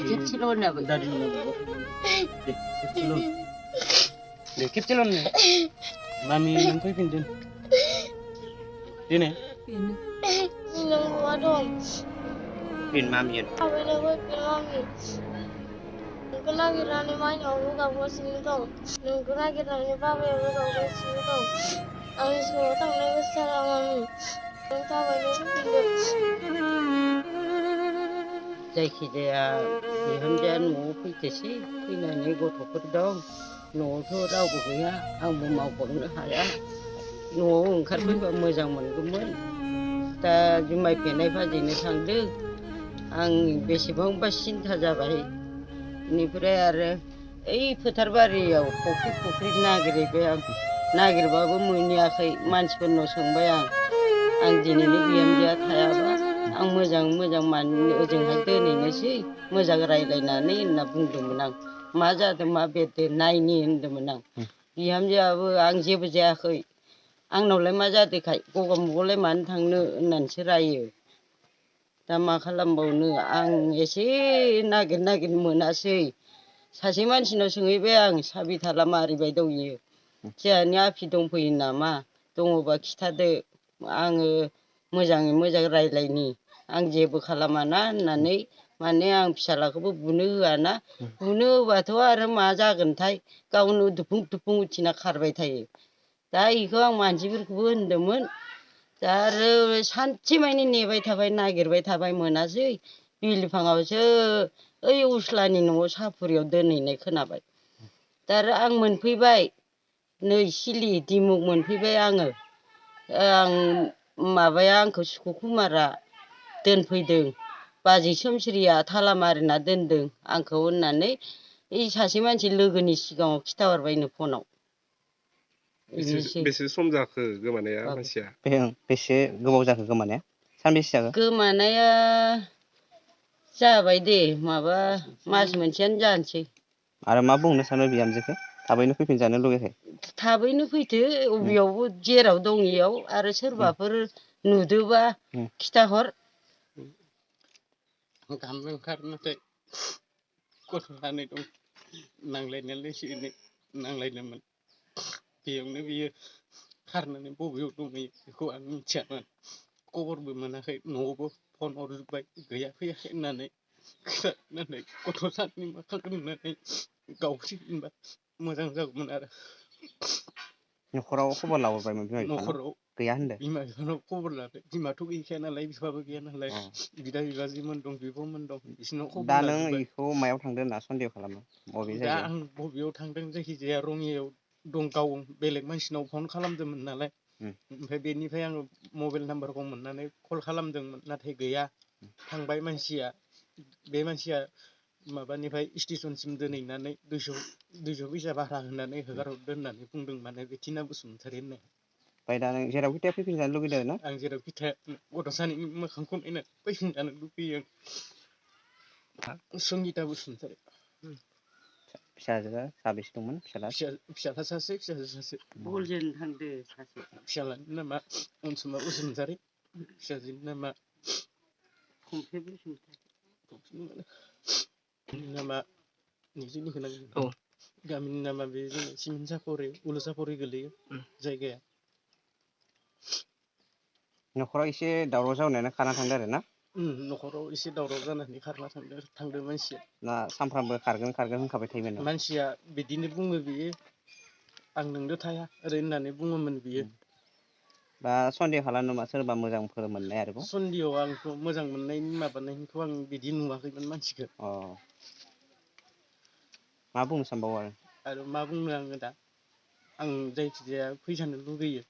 खेबसेल' होनाबाय दादि होननांगौ दे खेबसेल' दे खेबसेल' होननो मामि नों फैफिनदों दिनै नों बहा दं फिन मामिया थाबैनो फैफिन मामि नोंखौ नागिरनानै माइनावबो गाबगासिनो दं नोंखौ नागिरनानै बाबायाबो गाबगासिनो दं आं स्कुलाव थांनो गोसो जाला मामि नों थाबैनो फैफिनदो जायखिजाया बिहामजोआ न'आव फैथोसै फैनानै गथ'फोर दं न'आवथ' रावबो गैया आंबो मावबांनो हाया न'आव ओंखारफैबा मोजां मोनगौमोन दा जुमाय फेनाय फाजिनो थांदों आं बेसेबांबा सिन्था जाबाय बेनिफ्राय आरो ओइ फोथार बारियाव फख्रि नागिरहैबाय आं नागिरबाबो मोनहैयाखै मानसिफोरनाव सोंबाय आं दिनैनि बिहामजोआ थायाबा आं मोजां ओजोंहाय दोनहैनोसै मोजां रायज्लायनानै होनना बुंदोंमोन आं मा जादों मा बेरदों नायनि होनदोंमोन आं बिहामजोआबो आं जेबो जायाखै आंनावलाय मा जादोंखाय गगा मुगालाय मानो थांनो होननानैसो रायो दा मा खालामबावनो आं एसे नागिर मोनासै सासे मानसिनाव सोंहैबाय आं साबिथाला मारिबाय दं इयो जोंहानि आफि दंफैयो नामा दङबा खिथादो आङो मोजाङै मोजां रायज्लायनि आं जेबो खालामाना होननानै माने आं फिसाज्लाखौबो बुनो होआना बुनो होबाथ' आरो मा जागोनथाय गावनो दुफुं उथिना खारबाय थायो दा इखौ आं मानसिफोरखौबो होनदोंमोन दा आरो सानसे मानि नेबाय थाबाय नागिरबाय थाबाय मोनासै बिलिफाङावसो ओइ उस्लानि न'आव सापुरियाव दोनहैनाय खोनाबाय दा आरो आं मोनफैबाय नै सिलि दिमुग मोनफैबाय आङो आं माबाया आंखौ सुकुमारा दोनफैदों बाजै सोमस्रिया थाला मारिना दोनदों आंखौ होननानै ओइ सासे मानसि लोगोनि सिगाङाव खिथाहरबायनो फनाव बेसे सम जाखो गोमानाया मानसिया बेसे गोबाव जाखो गोमानाया सानबेसे जाखो गोमानाया जाबाय दे माबा मास मोनसेयानो जानोसै आरो मा बुंनो सानो बिहामजोखौ थाबैनो फैफिनजानो लुगैयाखै थाबैनो फैथो अबेयावबो जेराव दं इयाव आरो सोरबाफोर नुदोबा खिथाहर गाबनो ओंखारनोसै गथ' सानै दं नांलायनायालाय एसे एनै नांलायदोंमोन बेयावनो बियो खारनानै बबेयाव दंहैयो बेखौ आं मिथियामोन खबरबो मोनाखै न'आवबो फन हरजोब्बाय गैया फैयाखै होननानै खोनानानै गथ' सानैनि मोखांखौ नुनानै गावसिगोनबा मोजां जागौमोन आरो न'खराव खबर लाहरबायमोन बिमा बिफानाव न'खराव गैया होनदों बिमा बिफानाव खबर लादो बिमाथ' गैखाया नालाय बिफाबो गैया नालाय बिदा बिबाजैमोन दं बिब'मोन दं बिसोरनाव खबर दा नों लाजोब्बाय इखौ मायाव थांदों होनना सन्देह खालामो बबे दा जायगायाव आं बबेयाव थांदों जायखिजाया रङियाव दं गाव बेलेग मानसिनाव फन खालामदोंमोन नालाय ओमफ्राय बेनिफ्राय आङो मबाइल नाम्बारखौ मोननानै कल खालामदोंमोन नाथाय गैया थांबाय मानसिया बे मानसिया माबानिफ्राय स्टेसनसिम दोनहैनानै 200 फैसा भारा होनानै हगारहरदो होननानै बुंदों माने बे टिना बसुमतारी होननाय ओमफ्राय दा नों जेरावखि थाया फैफिनजानो लुगैदों आरो ना आं जेरावखि थाया गथ' सानैनि मोखांखौ नायनानै फैफिनजानो लुबैयो संगिता बसुमतारी फिसाजोआ साबेसे दंमोन फिसाला सासे फिसाजो सासे बल जोनो थांदो सासे फिसालानि नामा अनसुमा बसुमतारी फिसाजोनि नामा खंफ्रि बसुमतारी नामा निजेनिखौ नांगौ गामिनि नामा बे जोंना सिमेन्ट सापरि उलुसापरि गोलैयो जायगाया न'खराव एसे दावराव जानायानो खारना थांदो आरो ना न'खराव एसे दावराव जानानै खारना थांदो मानसिया ना सानफ्रामबो खारगोन होनखाबाय थायोमोन नामा मानसिया बिदिनो बुङो बियो आं नोंदो थाया ओरै होननानै बुङोमोन बियो दा सन्देह खालाम नामा सोरबा मोजांफोर मोननाय आरोबाव सन्देहआव आंथ' मोजां मोननायनि माबानायखौ आं बिदि नुवाखैमोन मानसिखौ मा बुंनो सानबावो आरो मा बुंनो आङो दा आं जायखिजाया फैसानो लुगैयो